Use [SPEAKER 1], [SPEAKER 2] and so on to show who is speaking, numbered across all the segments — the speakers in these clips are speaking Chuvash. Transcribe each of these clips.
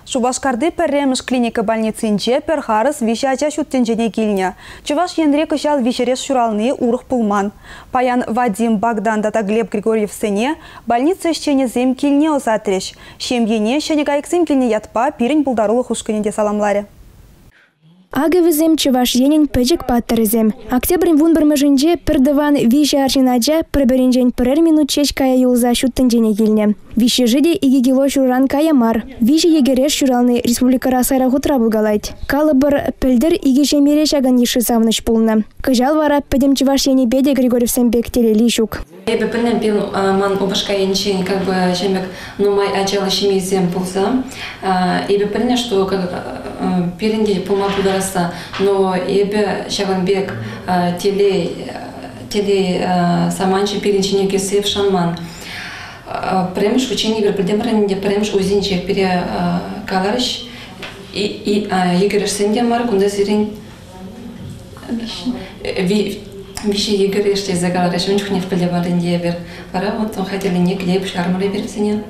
[SPEAKER 1] Шупашкарти пӗрремӗш клиника больницинче пӗр харӑс виҫӗ ача ҫут тӗнчене килнӗ. Чӑваш Енре кӑҫал виҫӗреш ҫурални урӑх пулман. Паян Вадим, Богдан тата Глеб Григорьевсене больница ӗҫченӗсем килне ӑсатрӗҫ. Ҫемьене ҫӗнӗ кайӑксем килнӗ ятпа пирӗн пултарулӑх ушкӑнӗ те саламларӗ.
[SPEAKER 2] Акӑ вӗсем Чӑваш Енӗн пӗчӗк паттӑрӗсем. Октябрӗн 11-мӗшӗнче пӗртӑван виҫӗ арҫын ача пӗр-пӗринчен пӗрер минут ҫеҫ кая юлса ҫут тӗнчене килнӗ. Виҫҫӗшӗ те 2 кило ҫурӑран кая мар. Виҫӗ йӗкӗреш ҫурални республикӑра сайра хутра пулкалать. Калӑпӑр, пӗлтӗр икӗ ҫемьере ҫакӑн йышши савӑнӑҫ пулнӑ. Кӑҫал вара пӗтӗм Чӑваш Енӗпе те Григорьевсем пек телейли ҫук.
[SPEAKER 3] Эпӗ пӗлнӗ пин ман упӑшка енчен как бы ҫемӗк нумай ачаллӑ ҫемьесем пулса. Эпӗ пӗлнӗ, что пирӗн те пулма пултарасса, но эпӗ ҫавӑн пек телей телей саманчӗ пирӗн ҫине килсе шанман. Пӗрремӗш хутчен эпир пӗлтӗмӗр ӗнтӗ, пӗрремӗш УЗИнче пире каларӗҫ, йӗкӗрешсем те мар, кунта сирӗн Виҫӗ йӗкӗреш тесе каларӗҫ. Ун чухнех пӗлтӗмӗр ӗнтӗ эпир. Вара вот хатӗрлене кӗте пуҫларӑмӑр эпир вӗсене.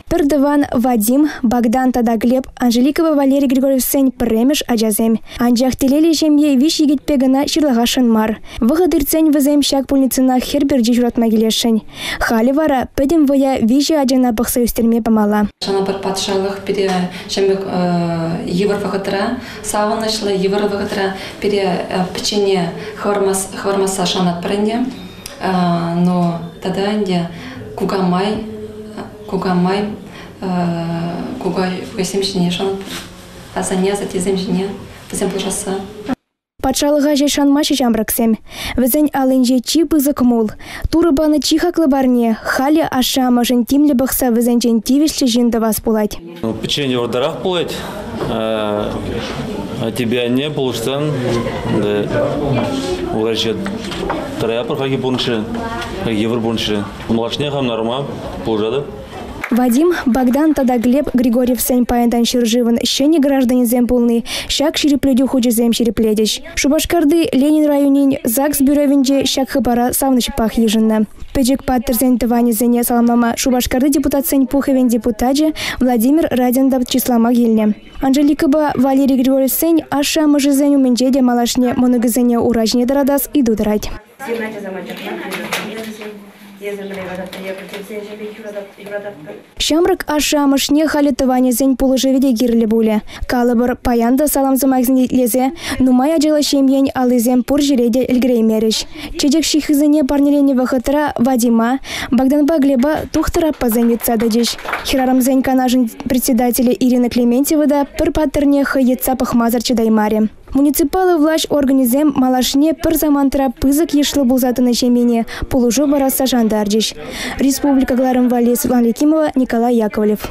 [SPEAKER 2] Пӗртӑван Вадим, Богдан тата Глеб Анжеликӑпа Валерий Григорьевсен пӗрремӗш ачасем. Анчах телейлӗ ҫемье виҫ йӗкӗтпе кӑна ҫырлахасшӑн мар. Вӑхӑт иртсен вӗсем ҫак пульницӑна хӗр пӗрчи ҫуратма килесшӗн. Халӗ вара пӗтӗм вӑя виҫӗ ачана пӑхса ӳстерме памалла.
[SPEAKER 3] Шанӑпӑр патшалӑх пире ҫамрӑк йывӑр вӑхӑтра савӑнӑҫлӑ йывӑр вӑхӑтра пире пӗччене хӑвармасса шанатпӑр ӗнтӗ. Но тата ӗнтӗ кукамай, кукамай, кукаҫсем ҫине шанатпӑр. Асанне, асаттесем ҫине вӗсем пулӑшасса.
[SPEAKER 2] Патшалӑха ҫеҫ шанмаҫҫӗ ҫамрӑксем. Вӗсен аллинче чи пысӑк мул. Турӑ панӑ чи хаклӑ парне. Халӗ ашшӗ-амӑшӗн тимлӗ пӑхса вӗсенчен тивӗҫлӗ ҫын тӑвас пулать.
[SPEAKER 4] Пӗччен йывӑртарах пулать. Тебе анне пулӑшсан, ура тӑраятпӑр хальхи пурнӑҫра, йывӑр пурнӑҫра. Малашне хам нарма пулӑшатӑп.
[SPEAKER 2] Вадим, Богдан тата Глеб Григорьевсен паянтан ҫӗршывӑн ҫӗнӗ гражданӗсем пулни ҫак ҫирӗплетӳ хучӗсем ҫирӗплетӗҫ. Шупашкарти Ленин районӗн ЗАГС бюровӗнче ҫак хыпара савӑнӑҫпах йышӑннӑ. Пӗчӗк паттӑрсен тӑванӗсене саламлама Шупашкарти депутатсен пухӑвӗн депутачӗ Владимир Радин та чыслама килнӗ. Анжеликӑпа Валерий Григорьевсен ашшӗ-амӑшӗсен умӗнче те малашне мӑнукӗсене ура ҫине тӑратас ыйту тӑрать. Ҫамрӑк ашшӗ-амӑшне халӗ тӑванӗсен пулӑшӑвӗ те кирлӗ пулӗ. Калӑпӑр, паян та салам сӑмахӗсене итлесе нумай ачаллӑ ҫемьен аллисем пур ҫӗре те ӗлкӗреймерӗҫ. Чечек ҫыххисене парнеленӗ вӑхӑтра Вадима, Богданпа Глеба тухтӑр аппасем йӑтса тӑчӗҫ. Хӗрарӑмсен канашӗн председателӗ Ирина Клементьева та пӗр паттӑрне хӑй йӑтса пӑхмасӑр чӑтаймарӗ. Муниципаллӑ влаҫ органӗсем малашне пӗр самантра пысӑк йышлӑ пулса тӑнӑ ҫемьене пулӑшу парасса шантарчӗҫ. Республика кӑларӑм валли Светлана Якимова, Николай Яковлев.